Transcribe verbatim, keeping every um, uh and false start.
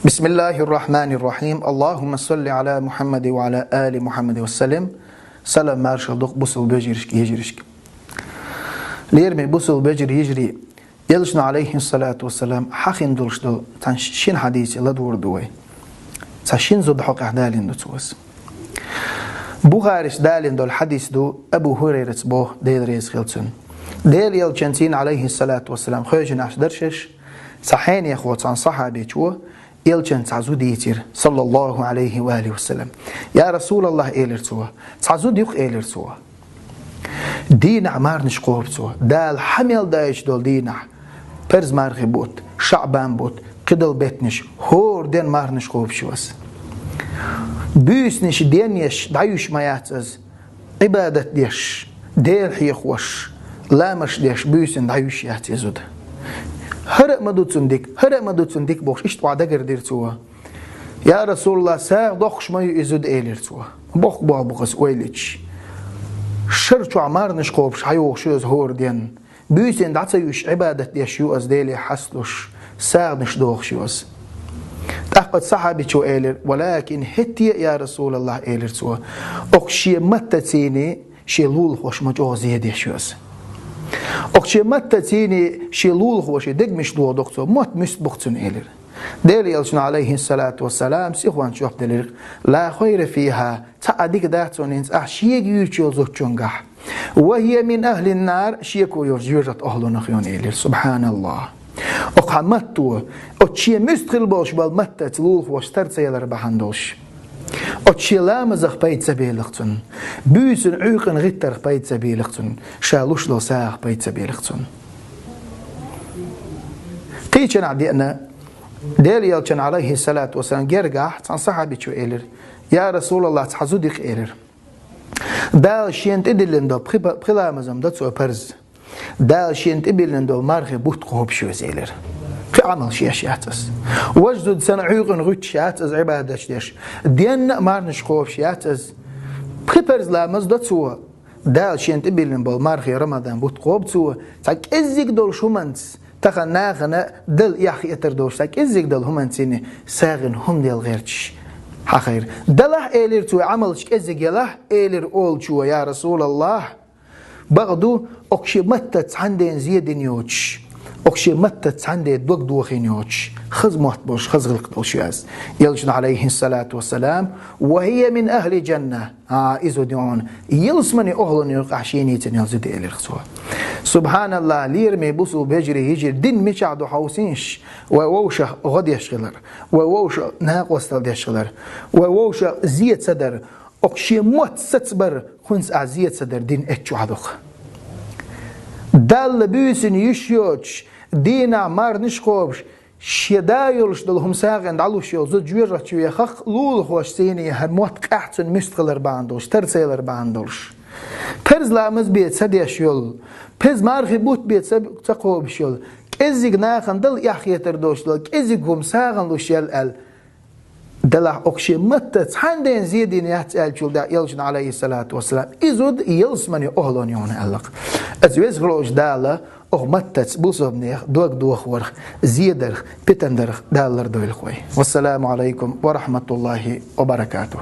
بسم الله الرحمن الرحيم. اللهم صل على محمد وعلى آل محمد وسلم. Салам маршал ду бусалба вежарашка, йижарашка. Лераме бусалба вежарий, йижарий, Элчано, алейхи салату вассалам, хьахинна долаш дола цхьан шин хьадисе ладувгӀар ду вай. Цхьа шин зуда хьокъехь далийна ду цо из. Бухарис далийна долу хьадис ду, Абу Хурайрас боху, Дела реза хила цунна. Дела Элчанца, алейхи салату вассалам, хьоьжуш дара шаьш, цхьа хьенехо, цхьана сахьабичо Элчанна цхьа зуда дийцира, саллаллаху алейхи ва алихи ва саллам. «Я Расулаллах», — элира цо, — «цхьа зуда ю-кх», — элира цо. Дийнахь марханаш кхобу цо. Дала хьан мел даийташ долу дийнахь, парз мархий бутт, шаӀбан бутт, кхидолу беттанаш, хӀора ден марханаш кхобуш ю из. Буьйсанаш денъеш дӀаюьйш ма яц из, Ӏибадат деш, Дела хьехош, ламазаш деш буьйсанна дӀаюьйш яц и зуда. ХӀара а ма ду цунна дика, хӀара а ма ду цунна дика бохуш, иштта охьа дагардира цо. «Я Расулаллах, сагӀа доккхуш ма ю и зуда», — элира цо. Бохку боху бакъ ас ойла йича. Шар чохь марханаш кхобуш хьайогӀуш ю иза хӀора ден. Буьйсанна дӀа ца юьйш Ӏибадат деш ю иза, Деле хьасталуш, сагӀанаш дохуш ю иза. ТӀаккха оцу сахьабичо элира: «Валакин хӀетте а, я Расулаллах, — элира цо, — окху шен маттаца шен лулахошна ма чӀогӀа зе деш ю иза. Окху шен маттаца шен лулахошна дегнаш дохадо-кх цо, мотт муьста бу-кх цуьнан», — элира. Дела Элчано, алейхи салату вассалам, сихонца жоп делира: «Ла хайра фиха, цхьа а дика дац цунна хӀинца ахь шега юьйцуш йолу зудчуьнгахь. Ва хия мин ахлин нар, шеко йолчу жоьжахатин охьалонах ю», — элира. Субханаллах. Окху хьан матто, оцу шен муьста хила болуш болу маттаца лулахошна тар ца ялар бахьана долуш, оцу шен ламазах пайда ца белира-кх цунна, буьйсанна Ӏуьйкъана гӀиттарх пайда ца белира-кх цунна, ша луш долу сагӀах пайда ца белира-кх цунна. Кхечанхьа деана, Дела Элчанна, алейхи салату вассалам, гергахь цхьана сахьабичо элира: «Я Расулаллах, цхьа зуда ю-кх», — элира. Дала шена тӀедиллина долу пхи па-, пхи ламаз-м ду цо парз. Дала шена тӀебиллина долу мархий бутт кхобуш ю иза, элира. Кхин Ӏамалш еш яц иза. Важа зуда санна Ӏуьйкъана гӀуьттуш яц иза Ӏибадаташ деш. Денна а марханаш кхобуш яц иза. Пхи парз ламаз ду цо. Дала шена тӀебиллина болу мархий, Рамадан бутт кхобу цо. Цхьа кӀеззиг долуш хӀуманца, тахана нахана Далла эхь хетар долуш, цхьа кӀеззиг долу хӀуманца сагӀина хӀума дала гӀерташ хьахийра. Далахь, элира цо, Ӏамалш кӀеззиг ялахь, элира олучо, я Расулаллах, бакъ ду, окху шен маттаца цхьана ден зе дина йоцуш, окху шен маттаца цхьана ден дог дохийна йоцуш, хаза мотт болуш, хаза гӀиллакх долуш ю иза. Элчано, алейхи салату вассалам: «Ва хия мин ахли джанна». А, и зуда ю хьуна ялсаманин охьалонан юкъахь шена йийцина йолу зуда, элира цо. Субханаллах, лераме бусалба вежарий, йижарий, дин мичахь ду хьовсийша, вай вовшах гӀо деш хилар, вай вовшах накъосталла деш хилар, вай вовшах зе ца дар, окху шен мотт сацабар, хӀинца а зе ца дар дин эцчохь ду-кх. Далла буьйсанна юьйш йоцуш, дийнахь марханаш кхобуш, шен да йолуш долу хӀума сагӀина дӀалуш йолу зуда жоьжахати чу вехахь, лулахошца хьан мотт къаьхьа цунна муьста хилар бахьана долуш, тар ца ялар бахьана долуш. Парз ламаз бен ца деш йолу, парз мархий бутт бен ца, ца кхобуш йолу, кӀеззиг нахана Далла эхь хетар долуш долу, кӀеззиг хӀума сагӀина луш ял аьлла, далахь окху шен маттаца цхьана ден зе дина яц аьллачул тӀаьхьа Элчано, алейхи салату вассалам, и зуда ялсаманин охьалонан ю хьуна аьлла-кх. Аса веза хилла волчу Дала окху маттаца бусалбанех дог дохорх, зе дарх, питана дарх Дала лардойла-кх вай. Вассаламу алейкум ва рахматуллахи ва баракатух.